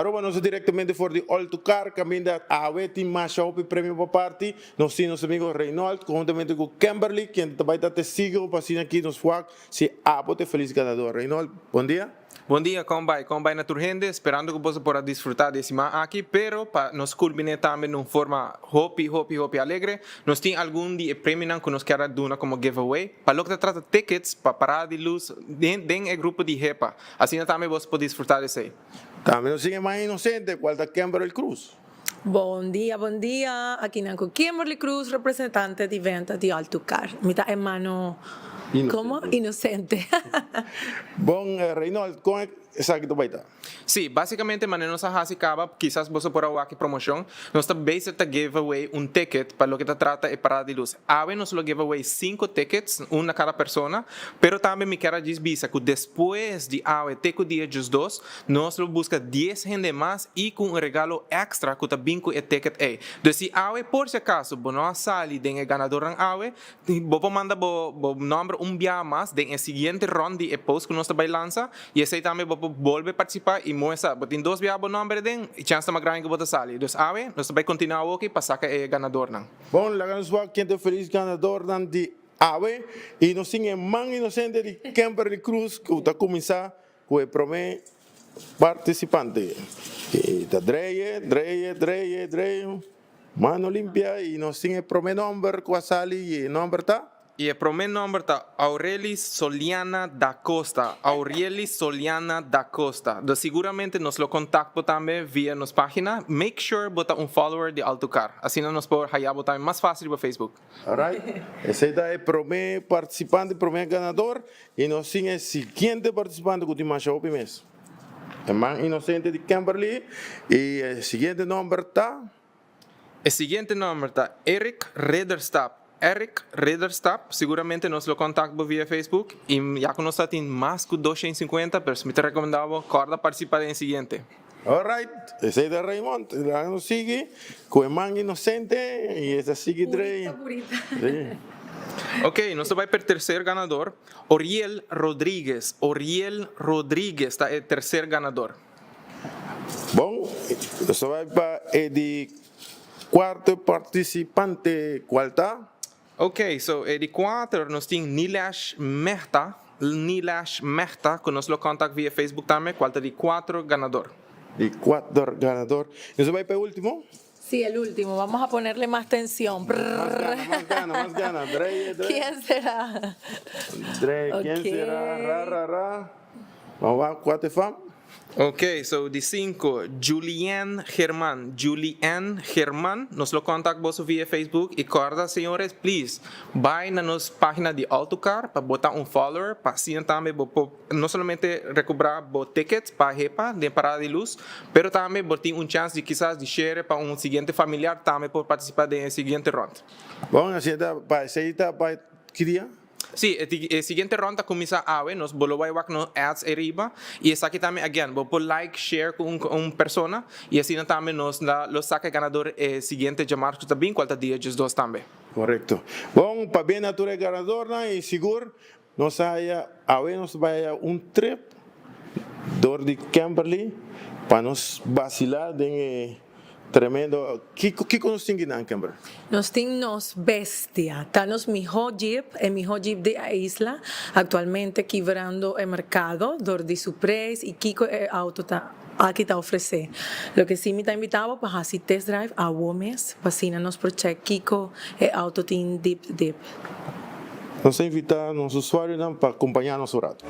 Aruba nos ta directamente for di All to Car caminda awe tin masha hopi premio pa parti. Nos tin nos amigo Reynold conhuntamente cu Kimberly quien ta bay ta testigo pa asina aki nos wak si abo ta e feliz ganador. Reynold, bon dia. Bon dia, kon bai? Kon bai na tur hende? Esperando ku boso por a disfrutá di e siman aki, pero pa nos kulminé tambe na un forma hopi, hopi, hopi alegre, nos tin algun di e premionan ku nos kier a duna komo giveaway pa loke ta trata tickets pa Parada di Lus den den e grupo di HEPA. Asina tambe boso por disfrutá di esei. Tambe nos tin e mas inosente, kual ta Kimberly Cruz. Bon dia, bon dia. Aki nan ku Kimberly Cruz, representante di venta di Altucar. Mi ta e mano, komo? Inosente. Bon, Reynold, kon esaki ta bai ta? Sí, básicamente manera nos a hasi caba, kisas boso por a wak e promocion, nos ta bezig ta give away un ticket pa loke ta trata e parada di luz. Awe nos lo give away cinco tickets, un na cada persona, pero tambe mi kier a djis bisa cu despues di awe te cu dia djesdos, nos lo busca dies hende mas y cu un regalo extra cu ta bin cu e ticket ey. Dus si awe por si acaso bo no a sali den e ganadornan awe, Bo por manda bo bo nomber un biaha mas den e siguiente rond di e post ku nos ta bai lansa i esei tambe bo por bolbe partisipá i muestra bo tin dos biaha bo nomber aden i chèns ta mas grandi ku bo ta sali. Dus awe nos ta bai kontinuá awoki pa saka e ganadornan. Bon, laga nos wak ken ta e felis ganadornan di awe i nos tin e man inosente di Kimberly Cruz ku ta kuminsá ku e promé partisipante. I ta dreie, dreie, dreie, dreie. Mano limpia y nos tin e prome nomber cu a sali y e nomber ta? Y e prome nomber ta Aurelis Soliana da Costa, Aurielis Soliana da Costa. Dus siguramente nos lo contact bo tambe via nos pagina. Make sure bo ta un follower di Altucar. Asina nos por haya bo tambe mas facil riba Facebook. Alright, esey ta e prome participante, prome ganador y nos tin e siguiente participante cu tin masha hopi mes. E man inocente di Kimberly y e siguiente nomber ta. E siguiente nomber ta Eric Ridderstap, Eric Ridderstap, siguramente nos lo contact bo via Facebook y ya cu nos ta tin mas cu 250 pero mi ta recomenda bo corda participa den e siguiente. Alright, esey ta Raymond, laga nos sigui cu e man inocente y e ta sigui drey. Purita, purita. Sí. Ok, nos ta bay per tercer ganador. Oriel Rodriguez, Oriel Rodriguez ta e tercer ganador. Bon, nos ta bai pa e di cuarto participante, cual ta? Ok, so e di cuater nos tin Nilesh Mehta, Nilesh Mehta, cu nos lo contact via Facebook tambe, cual ta di cuatro ganador. Di cuater ganador. Nos ta bai pa e ultimo. Sí, el último. Vamos a ponerle más tensión. Más gana, más gana, más gana. Drey, drey. ¿Quién será? Drey, ¿quién será? Ra, ra, ra. Vamos wak kua ta e fam. Ok, so di sinku, Julianne German, Julianne German, nos lo contact boso via Facebook y corda señores, please, bay na nos pagina di Autocar pa bo ta un follower pa asina tambe bo por no solamente recobrá bo tickets pa hepa den parada di lus, pero tambe bo tin un chance di kisas di share pa un siguiente familiar tambe por participá den e siguiente rond. Bon, asina ta pa esei ta pa ki dia? Sí, e siguiente rond ta cuminsa awe, nos bo lo bay wak nos ads eyriba y esaki tambe again bo por like, share cu un persona y asina tambe nos lo saca e ganador e siguiente djamarzo cu ta bin cual ta dia diesdos tambe. Correcto. Bon, pabia na tur e ganadornan y sigur Nos a haya, awe nos ta bai haya un trip dor di Kimberly pa nos basila den e tremendo, kiko kiko nos tin kinan Kimberly? Nos tin nos bestia, ta nos miho jeep, e miho jeep di e isla, actualmente kibrando e mercado dor di su prijs y kiko e auto ta aki ta ofrece. Loke si mi ta invita bo pa haci test drive awo mes, pa asina nos por check kiko e auto tin dip dip. Nos ta invitá nos usuarionan pa kompañá nos un ratu.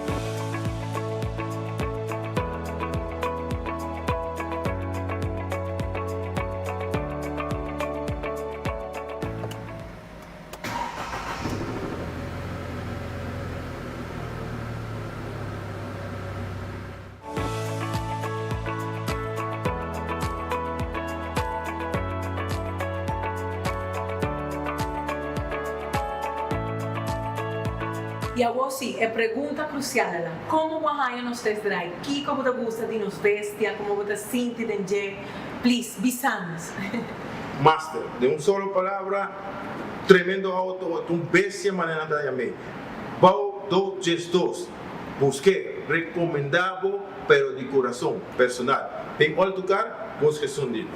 I awor sí, e pregunta krusial a la, Komo bo a haña nos test drive? Kiko bo ta gusta di nos bestia? Komo bo ta sinti den dje? Please, bisa nos. Master, den un solo palabra, tremendo auto, ta un bestia manera nan ta yam'é. Bou 2 djes dos. Busk'é, rekomendá bo, pero di kurason, personal. Den All To Car, busca esun di.